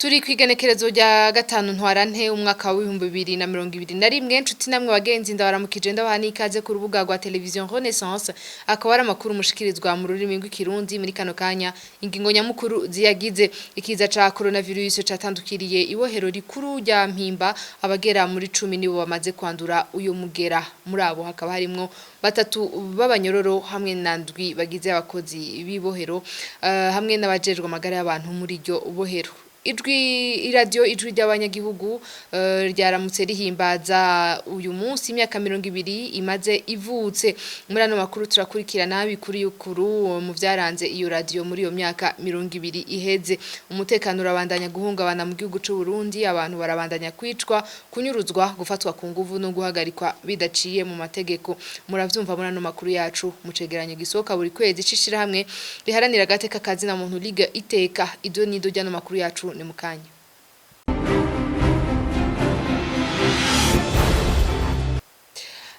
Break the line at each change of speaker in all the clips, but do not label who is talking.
Turi kwigenekerezo rya 5 ntwarante umwaka wa 2021. Nshuti namwe bagenzi, ndabaramukije, ndabaha n'ikaze ku rubuga rwa Television Renaissance. Akaba ari amakuru mushikirizwa mu rurimi rw'Ikirundi. Muri kano kanya, ingingo nyamukuru ziyagize: ikiza ca coronavirus catandukiriye ibohero rikuru rya Mpimba, abagera muri 10 nibo bamaze kwandura uyo mugera. Muri abo hakaba harimwo batatu b'abanyororo hamwe na ndwi bagize abakozi b'ibohero, hamwe n'abajejwe amagara y'abantu muri iryo bohero. Ijwi iradiyo Ijwi ry'Abanyagihugu ryaramutse rihimbaza uyu munsi imyaka 20 imaze ivutse. Muri ano makuru turakurikirana bikuru yukuru mu vyaranze iyo radiyo muri iyo myaka 20 iheze. Umutekano urabandanya guhungabana mu gihugu c'u Burundi, abantu barabandanya kwicwa, kunyuruzwa, gufatwa ku nguvu no guhagarikwa bidaciye mu mategeko. Muravyumva muri ano makuru yacu. Mu cegeranyo gisohoka buri kwezi c'ishirahamwe riharanira agateka kazina muntu Liga Iteka, ido nido ry'ano makuru yacu ni mukanya.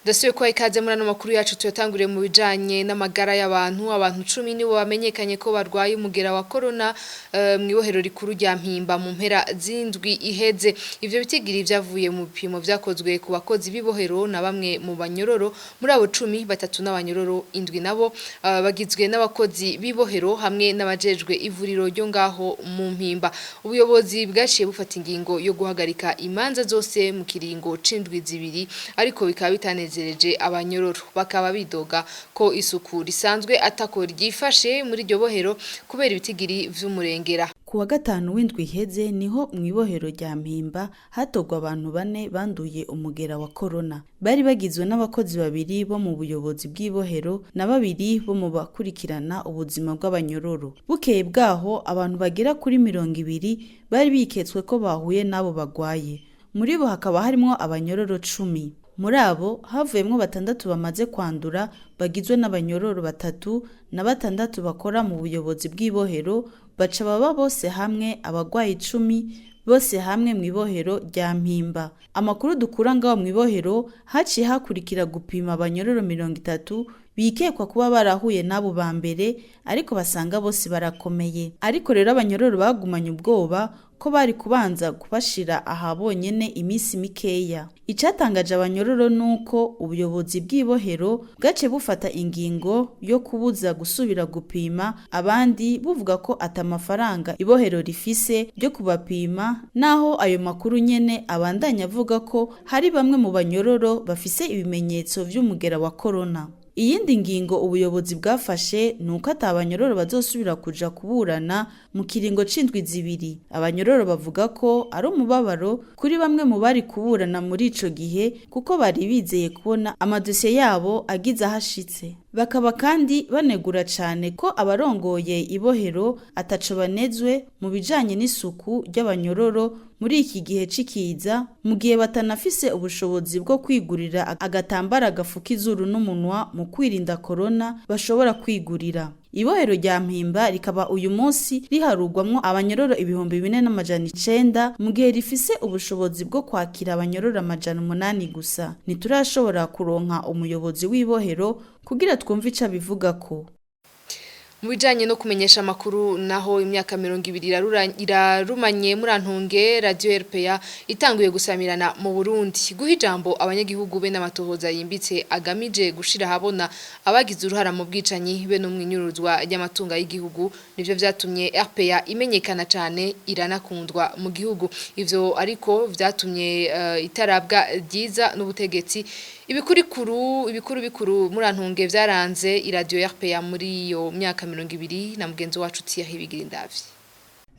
Dasuye kwa ikaze muri ano makuru yacu. Tuyatanguriye mu bijanye n'amagara y'abantu. Abantu 10 nibo bamenyekanye ko barwaye umugera wa corona mw'ibohero rikuru rya Mpimba mu mpera z'indwi iheze. Ivyo bitigiri vyavuye mu bipimo vyakozwe ku bakozi b'ibohero na bamwe mu banyororo. Muri abo 10, batatu n'abanyororo, indwi nabo bagizwe n'abakozi b'ibohero hamwe n'abajejwe ivuriro ryo ngaho mu Mpimba. Ubuyobozi bwaciye bufata ingingo yo guhagarika imanza zose mu kiringo c'indwi 2, ariko bikaba bitanezereje abanyororo, bakaba bidoga ko isuku risanzwe atako ryifashe muri iryo bohero kubera ibitigiri vy'umurengera.
Ku wa gatanu w'indwi iheze niho mw'ibohero rya Mpimba hatorwa abantu bane banduye umugera wa corona. Bari bagizwe n'abakozi babiri bo mu buyobozi bw'ibohero na babiri bo mu bakurikirana ubuzima bw'abanyororo. Bukeye bwaho abantu bagera kuri 20 bari biketswe ko bahuye n'abo bagwaye. Muri bo hakaba harimwo abanyororo 10. Muri abo havuyemwo batandatu bamaze kwandura, bagizwe n'abanyororo batatu na batandatu bakora mu buyobozi bw'ibohero, baca baba bose hamwe abagwayi 10 bose hamwe mw'ibohero rya Mpimba. Amakuru dukura ngaho mw'ibohero, haciye hakurikira gupima abanyororo 30 bikekwa kuba barahuye n'abo ba mbere, ariko basanga bose barakomeye. Ariko rero abanyororo bagumanye ubwoba ko bari kubanza kubashira aha bonyene iminsi mikeya. Icatangaje abanyororo nuko ubuyobozi bw'ibohero bwaciye bufata ingingo yo kubuza gusubira gupima abandi, buvuga ko ata mafaranga ibohero rifise ryo kubapima, naho ayo makuru nyene abandanya avuga ko hari bamwe mu banyororo bafise ibimenyetso vy'umugera wa corona. Iyindi ngingo ubuyobozi bwafashe ni uko ata banyororo bazosubira kuja kuburana mu kiringo c'indwi 2. Abanyororo bavuga ko ari umubabaro kuri bamwe mu bari kuburana muri ico gihe, kuko bari bizeye kubona amadosiye yabo agize ahashitse. Bakaba kandi banegura cane ko abarongoye ibohero ataco banezwe mu bijanye n'isuku ry'abanyororo muri iki gihe c'ikiza, mu gihe batanafise ubushobozi bwo kwigurira agatambara gafuka izuru n'umunwa mu kwirinda corona bashobora kwigurira. Ibohero rya Mpimba rikaba uyu munsi riharugwamwo abanyororo 4900, mu gihe rifise ubushobozi bwo kwakira abanyororo 800 gusa. Ntiturashobora kuronka umuyobozi w'ibohero kugira twumve ico abivugako.
Mu bijanye no kumenyesha amakuru naho, imyaka 20 irarumanye, murantunge, Radio RPA itanguye gusamirana mu Burundi. Guha ijambo abanyagihugu be n'amatohoza yimbitse agamije gushira habona abagize uruhara mu bwicanyi be no mwinyuruzwa ry'amatunga y'igihugu nivyo vyatumye RPA imenyekana cane, iranakundwa mu gihugu. Ivyo ariko vyatumye itarabwa ryiza n'ubutegetsi. Ibikurikuru ibikuru bikuru, murantunge, vyaranze iradio RPA muri iyo myaka 20 na mugenzi wacu Thierry Bigirindavyi.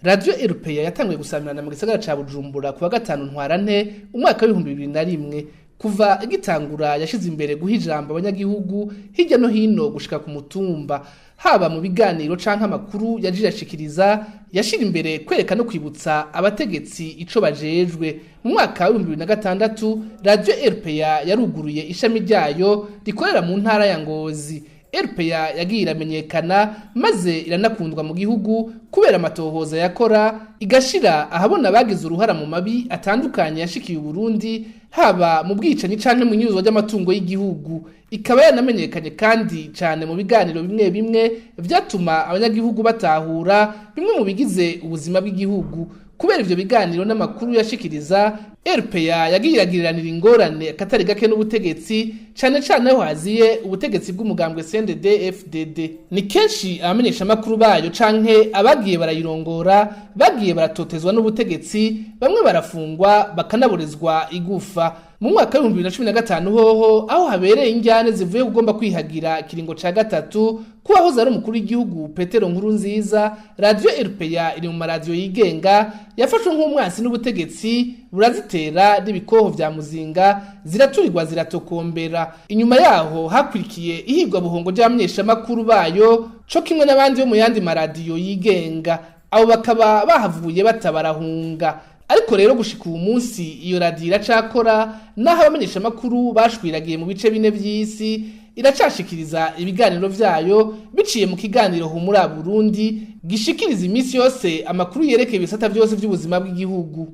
Radio RPA yatanguye gusamirana mu gisagara ca Bujumbura kuwa 5 ntwarante umwaka w'ibihumbi bibiri na rimwe. Kuva igitangura yashize imbere guha ijambo abanyagihugu hirya no hino gushika ku mutumba, haba mu biganiro canke amakuru yaje irashikiriza. Yashira imbere kwereka no kwibutsa abategetsi ico bajejwe. Mu mwaka wa 2006 Radio RPA yaruguruye ishami ryayo rikorera mu ntara ya Ngozi. RPA yagiye iramenyekana maze iranakundwa mu gihugu kubera amatohoza yakora, igashira ahabona abagize uruhara mu mabi atandukanye yashikiye Uburundi, haba mu bwicanyi canke mu nyuzwa ry'amatungo y'igihugu. Ikaba yanamenyekanye kandi cane mu biganiro bimwe bimwe vyatuma abanyagihugu batahura bimwe mu bigize ubuzima bw'igihugu. Kubera ivyo biganiro n'amakuru yashikiriza, RPA yagiye iragiriranira ingorane akatari gake n'ubutegetsi, cane cane aho haziye ubutegetsi bw'umugambwe CNDD FDD. Ni kenshi abamenyesha amakuru bayo canke abagiye barayirongora bagiye baratotezwa n'ubutegetsi, bamwe barafungwa bakanaborezwa igufa. Mu mwaka w'ibihumbi 2015 hoho, aho habereye injyane zivuye kugomba kwihagira kiringo ca gatatu kuwahoze ari umukuru w'igihugu Petero Nkurunziza, Radio RPA iri mu maradiyo yigenga yafashwe nk'umwansi n'ubutegetsi, burazitera n'ibikoho vya muzinga, ziraturirwa ziratokombera. Inyuma yaho hakurikiye ihigwa buhongo ry'abamenyeshamakuru bayo co kimwe n'abandi bo mu yandi maradiyo yigenga, abo bakaba bahavuye batabarahunga. Ariko rero gushika uwu munsi iyo radiyo iracakora, naho abamenyeshamakuru bashwiragiye mu bice bine vy'isi, iracashikiriza ibiganiro vyayo biciye mu kiganiro Humura Burundi, gishikiriza iminsi yose amakuru yerekeye ibisata vyose vy'ubuzima bw'igihugu.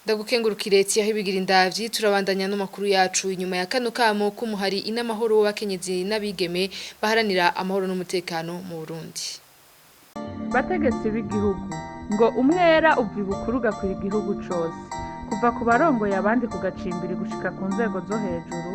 Ndagukengurukire Thierry Bigirindavyi. Turabandanya n'amakuru yacu inyuma ya kano kamo k'umuhari Inamahoro w'abakenyezi n'abigeme baharanira amahoro n'umutekano mu Burundi.
Bategetsi b'igihugu, ngo umwera uva ibukuru ugakwira igihugu cose, kuva ku barongoye abandi ku gacimbiri gushika ku nzego zo hejuru.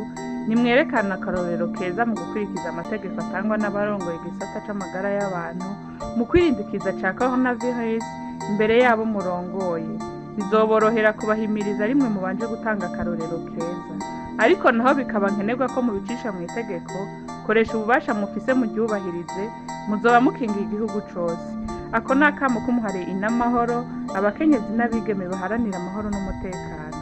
Nimwerekane akarorero keza mu gukurikiza amategeko atangwa n'abarongoye igisata c'amagara y'abantu mu kwirindikiza ca coronavirus imbere yabo murongoye. Bizoborohera kubahimiriza rimwe mubanje gutanga akarorero keza. Ariko naho bikaba nkenerwa ko mubicisha mu itegeko, koresha ububasha mufise muryubahirize, muzoba mukingiye igihugu cose. Ako ni akamo k'umuhari Inamahoro, abakenyezi n'abigeme baharanira amahoro n'umutekano.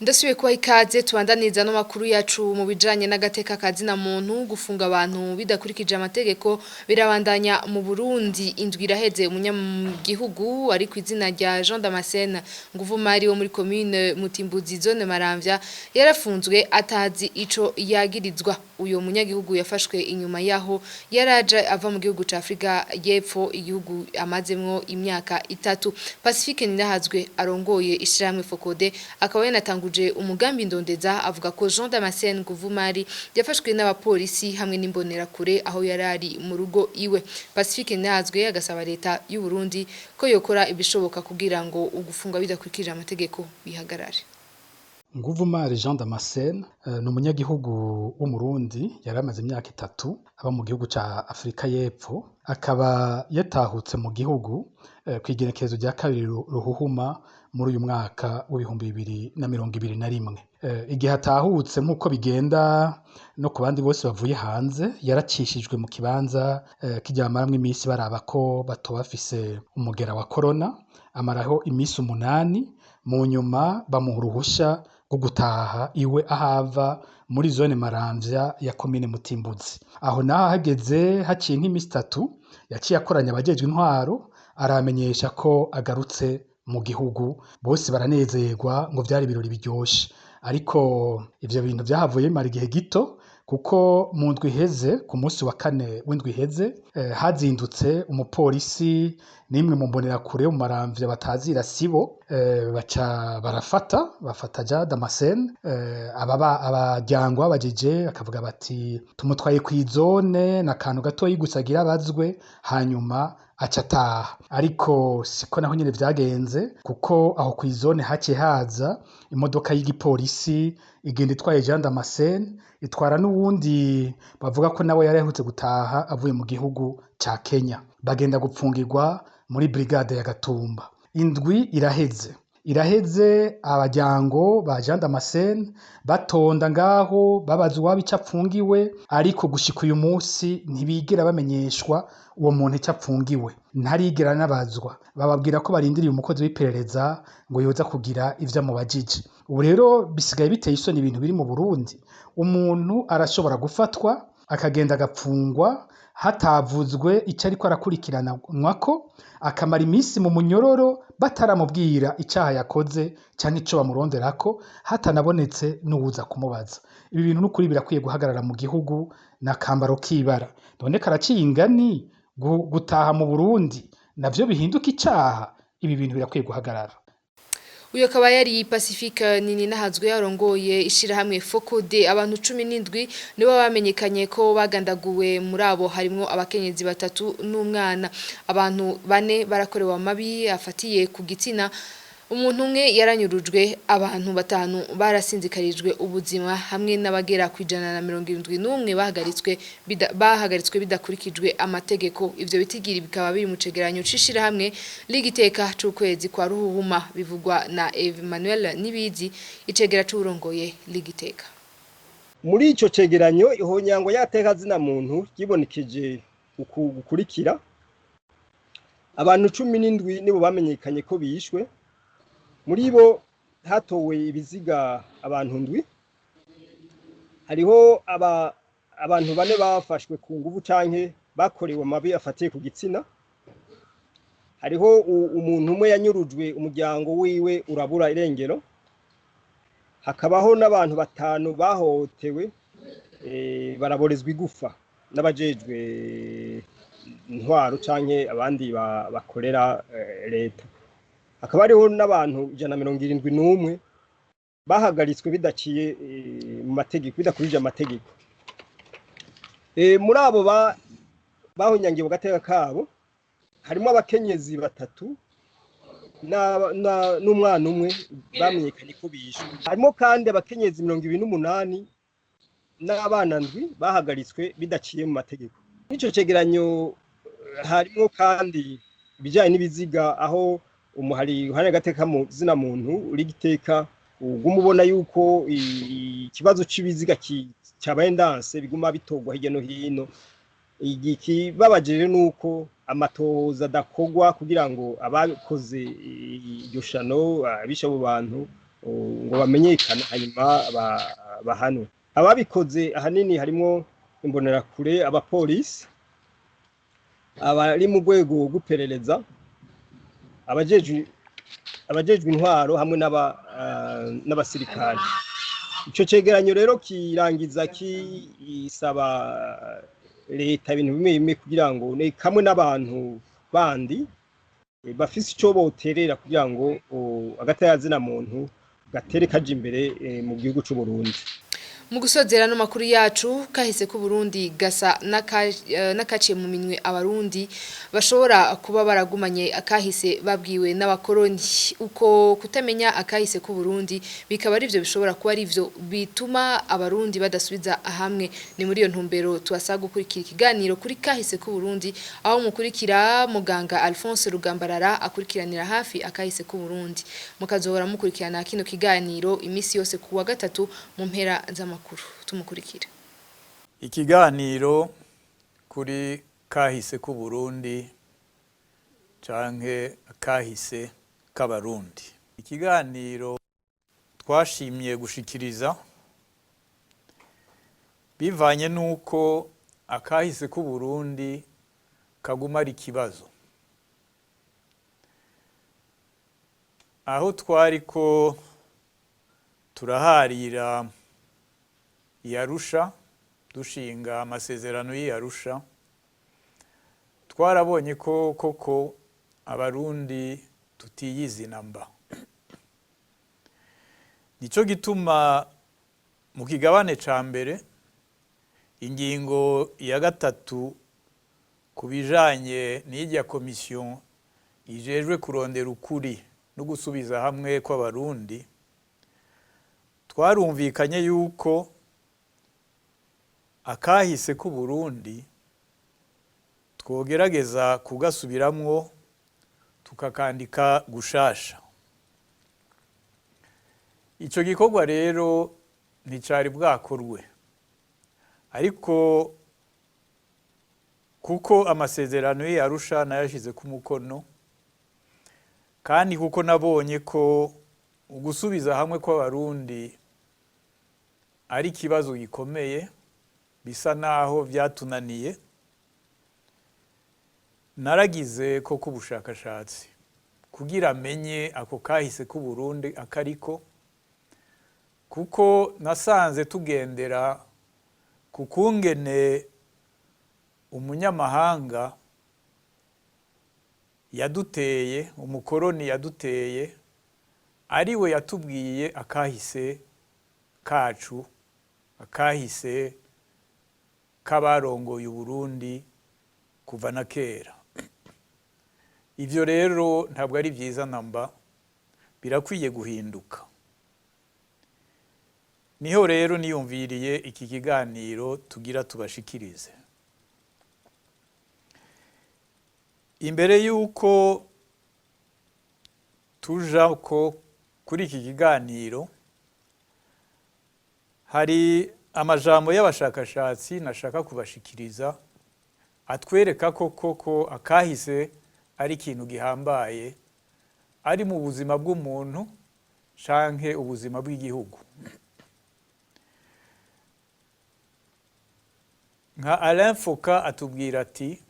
Ndasubiye kubaha ikaze, tubandaniza no makuru yacu mu bijanye n'agateka kazina muntu. Gufunga abantu bidakurikije amategeko birabandanya mu Burundi. Indwi iraheze umunyagihugu ari ku izina rya Jean Damascene Nguvumari wo muri commune Mutimbuzi, zone Maramvya, yarafunzwe atazi ico yagirizwa. Uyo munyagihugu yafashwe inyuma yaho yaraje ava mu gihugu ca Afrika y'Epfo, igihugu amazemwo imyaka 3. Pacifique Ninahazwe arongoye ishirahamwe Fokode, akaba yanatanguje umugambi ndondeza, avuga ko Jean Damascene Nguvumari yafashwe n'abapolisi hamwe n'imbonerakure aho yarari mu rugo iwe. Pacifique Ninahazwe agasaba leta y'u Burundi ko yokora ibishoboka kugira ngo ugufunga bidakurikije amategeko bihagarare.
Nguvumari Jean Damascene ni umunyagihugu w'Umurundi yari amaze imyaka 3 aba mu gihugu ca Afrika y'Epfo, akaba yatahutse mu gihugu kw'igenekerezo rya 2 Ruhuhuma muri uyu mwaka w'2021. Igihe atahutse, nk'uko bigenda no ku bandi bose bavuye hanze, yaracishijwe mu kibanza kiryamaramwo iminsi baraba ko batoba bafise umugera wa corona, amaraho iminsi 8, mu nyuma bamuha uruhusha rwo gutaha iwe ahava muri zone Maramvya ya komine Mutimbuzi. Aho naho ahageze haciye nk'iminsi 3, yaciye akoranya abajejwe intwaro aramenyesha ko agarutse mu gihugu, bose baranezerwa ngo vyari ibirori biryoshe. Ariko ivyo bintu vyahavuye bimara igihe gito, kuko mu ndwi iheze, ku munsi wa 4 w'indwi iheze, hazindutse umupolisi n'imwe mu mbonerakure mu Maramvya batazira sibo, baca barafata, bafata Jean Damascene, abajyangwa bajeje bakavuga bati tumutwaye kw'izone n'akantu gatoyi gusa agira abazwe, hanyuma aca ataha. Ariko siko naho nyene vyagenze, kuko aho kw'izone haciye haza imodoka y'igipolisi igenda itwaye Jean Damascene, itwara n'uwundi bavuga ko nawe yari aherutse gutaha avuye mu gihugu ca Kenya, bagenda gupfungirwa muri brigade ya Gatumba. Indwi iraheze abajyango ba Jean Damascene batonda ngaho babaza uwaba ico apfungiwe, ariko gushika uyu munsi ntibigera bamenyeshwa uwo muntu ico apfungiwe, ntarigera anabazwa. Bababwira ko barindiriye umukozi w'iperereza ngo yoza kugira ivyo amubajije. Ubu rero bisigaye biteye isoni ibintu biri mu Burundi. Umuntu arashobora gufatwa akagenda agapfungwa hatavuzwe ico ariko arakurikiranwako, akamara iminsi mu munyororo bataramubwira icaha yakoze canke ico bamuronderako, hatanabonetse n'uwuza kumubaza. Ibi bintu n'ukuri birakwiye guhagarara mu gihugu, n'akambaro k'ibara. None karaciye ingani gutaha mu Burundi navyo bihinduka icaha? Ibi bintu birakwiye guhagarara.
Uyo akaba yari Pacifique Nininahazwe, yarongoye ishirahamwe FOCODE. Abantu 17 nibo bamenyekanye ko bagandaguwe. Muri abo harimwo abakenyezi batatu n'umwana. Abantu bane barakorewe amabi afatiye ku gitsina, umuntu umwe yaranyurujwe, abantu batanu barasinzikarijwe ubuzima, hamwe n'abagera ku 171 bahagaritswe bidakurikijwe amategeko. Ivyo bitigiri bikaba biri mu cegeranyo c'ishirahamwe Rigiteka c'ukwezi kwa Ruhuhuma, bivugwa na Emmanuel Nibizi, icegera c'uwurongoye Ligiteka.
Muri ico cegeranyo, ihonyango y'agateka zina muntu ryibonekeje uku gukurikira: abantu 17 nibo bamenyekanye ko bishwe, muri bo hatowe ibiziga abantu ndwi, hariho abantu bane bafashwe ku nguvu canke bakorewe amabi afatiye ku gitsina, hariho umuntu umwe yanyurujwe, umuryango wiwe urabura irengero, hakabaho n'abantu batanu bahohotewe, baraborezwa igufa n'abajejwe intwaro canke abandi bakorera leta, hakaba hariho n'abantu 171 bahagaritswe bidaciye mu mategeko, bidakurije amategeko. Muri abo bahonyangiwe agateka kabo harimo abakenyezi batatu n'umwana umwe bamenyekanye ko bishwe. Harimo kandi abakenyezi 28 n'abana ndwi bahagaritswe bidaciye mu mategeko. N'ico cegeranyo harimo kandi ibijanye n'ibiziga, aho umuhari uharanira agateka mu zina muntu uri giteka uguma ubona yuko ikibazo c'ibiziga cabaye ndanse, biguma bitorwa hirya no hino. Ikibabaje rero nuko amatohoza adakorwa kugira ngo abakoze iryo shano, abishe abo bantu, ngo bamenyekane hanyuma bahanwe. Ababikoze ahanini harimwo imbonerakure, abapolisi, abari mu rwego rw'iperereza, abajejwe intwaro hamwe n'abasirikare. Ico cegeranyo rero kirangiza kisaba leta ibintu bimwe bimwe kugira ngo ne kamwe n'abantu bandi bafise ico boterera kugira ngo agatayazina muntu gatere kaja imbere mu gihugu c'u Burundi.
Mu gusozera no makuru yacu, kahise ku Burundi gasa n'akaciye mu minwe. Abarundi bashobora kuba baragumanye akahise babwiwe n'abakoroni. Uko kutamenya akahise ku Burundi bikaba ari byo bishobora kuba ari byo bituma Abarundi badasubiza hamwe. Ni muri iyo ntumbero tubasaba gukurikira ikiganiro kuri kahise ku Burundi, aho mukurikira muganga Alphonse Rugambarara akurikiranira hafi akahise ku Burundi. Mukazohora mukurikirana kino kiganiro imisi yose kuwa gatatu mu mpera z'amakuru. Tumukurikira.
Ikiganiro kuri kahise k'u Burundi canke kahise k'Abarundi, ikiganiro twashimye gushikiriza bivanye n'uko akahise k'u Burundi kaguma ari ikibazo. Aho twariko turaharira Yarusha, dushinga amasezerano y'Arusha, twarabonye ko koko Abarundi tutiyizi namba. Nico gituma mu kigabane ca mbere, ingingo ya gatatu ku bijanye n'irya komisiyo ijejwe kurondera ukuri no gusubiza hamwe kw'Abarundi, twarumvikanye yuko akahise k'u Burundi twogerageza kugasubiramwo tukakandika gushasha. Ico gikorwa rero nticari bwakorwe, ariko kuko amasezerano y'Arusha nayashize ku mukono, kandi kuko nabonye ko ugusubiza hamwe kw'Abarundi ari ikibazo gikomeye, bisa naho vyatunaniye, naragize koko ubushakashatsi kugira amenye ako kahise k'u Burundi akariko, kuko nasanze tugendera ku kungene umunyamahanga yaduteye, umukoroni yaduteye, ariwe yatubwiye akahise kacu, akahise k'abarongoye Uburundi kuva na kera. Ivyo rero ntabwo ari vyiza namba, birakwiye guhinduka. Niho rero niyumviriye iki kiganiro tugira tubashikirize. Imbere y'uko tuja ko kuri iki kiganiro, hari amajambo y'abashakashatsi nashaka kubashikiriza atwereka ko koko akahise ari ikintu gihambaye, ari mu buzima bw'umuntu canke ubuzima bw'igihugu. Nka Alain Foka atubwira ati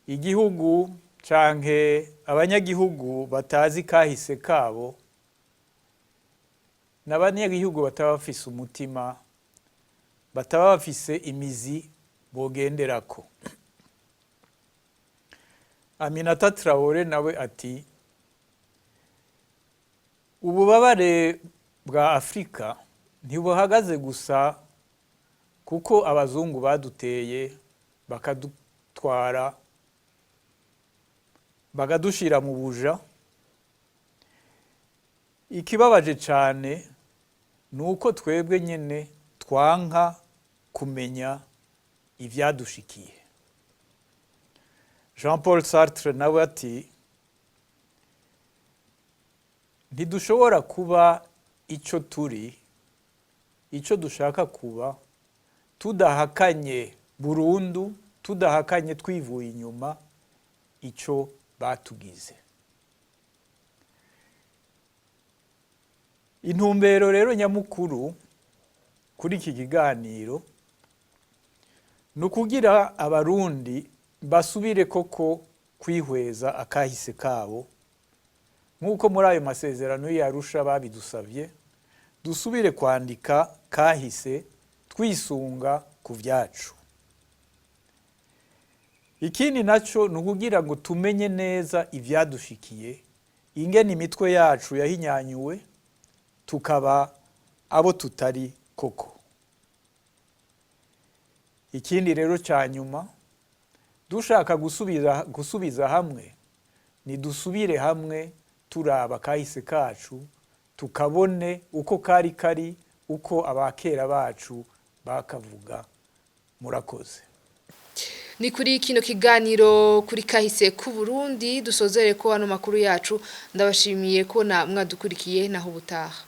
igihugu canke abanyagihugu batazi kahise kabo n'abanyagihugu bataba bafise umutima, bataba bafise imizi bogenderako. Aminata Traore nawe ati ububabare bwa Afrika ntibuhagaze gusa kuko abazungu baduteye bakadutwara bakadushira mu buja. Ikibabaje cane ni uko twebwe nyene twanka kumenya ivyadushikiye. Jean Paul Sartre nawe ati ntidushobora kuba ico turi, ico dushaka kuba, tudahakanye burundu, tudahakanye twivuye inyuma ico batugize. Intumbero rero nyamukuru kuri iki kiganiro ni ukugira abarundi basubire koko kwihweza akahise kabo, nk'uko muri ayo masezerano y'Arusha babidusavye, dusubire kwandika kahise twisunga ku vyacu. Ikindi naco ni ukugira ngo tumenye neza ivyadushikiye, ingene imitwe yacu yahinyanyuwe, tukaba abo tutari koko. Ikindi rero ca nyuma, dushaka gusubiza hamwe, ni dusubire hamwe turaba kahise kacu, tukabone uko kari kari, uko abakera bacu bakavuga. Murakoze.
Ni kuri kino kiganiro kuri kahise ku Burundi dusozere ko hano makuru yacu. Ndabashimiye ko na mwadukurikiye, naho ubutaha.